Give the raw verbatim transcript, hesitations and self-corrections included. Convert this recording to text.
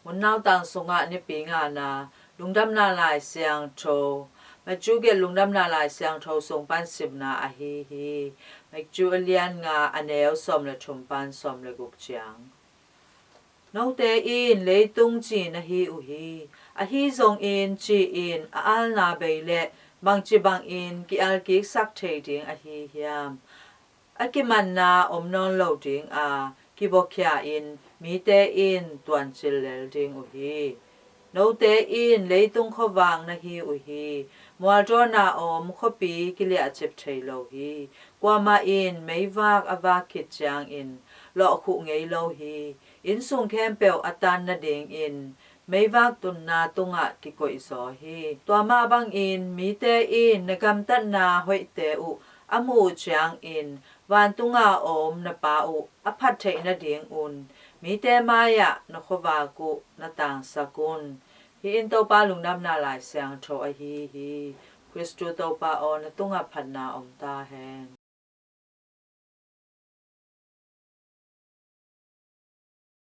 Hun nautang sungah Nipi ngana Lungdamna Lai Siangtho, Matthew gelh Lungdamna Lai Siangtho sung pan simna ahi hi. Matthew a lian nga, a neu sawm le thum pan sawm le guk ciang. Note in leitung ci na hi uh hi. Ahi zongin ci in a alna bei le bangci bangin ki-alkiksak thei ding ahi hiam? A kimanna om nawn lo ding a, kibuakhia in mite in tuancil lel ding uh hi. Note in leitung khuavak na hi uh hi. Mualdawn a om khuapi kiliahcip thei lo hi. Kuamah in meivak a vak khit ciangin lawhkhuh ngei lo hi. Inn sung khempeuh a tan nadingin meivak tunna tungah kikoihzaw hi. Tua mah bangin mite in na gamtatna hoihte uh a muh uh ciangin vantunga om na Pa uh a phat theih nadingun mite mai-ah na khuavak uh na tangsak un. Hih in Topa Lungdamna Lai Siangtho ahi hi. Khristu Topa aw, na tungah phatna om ta hen.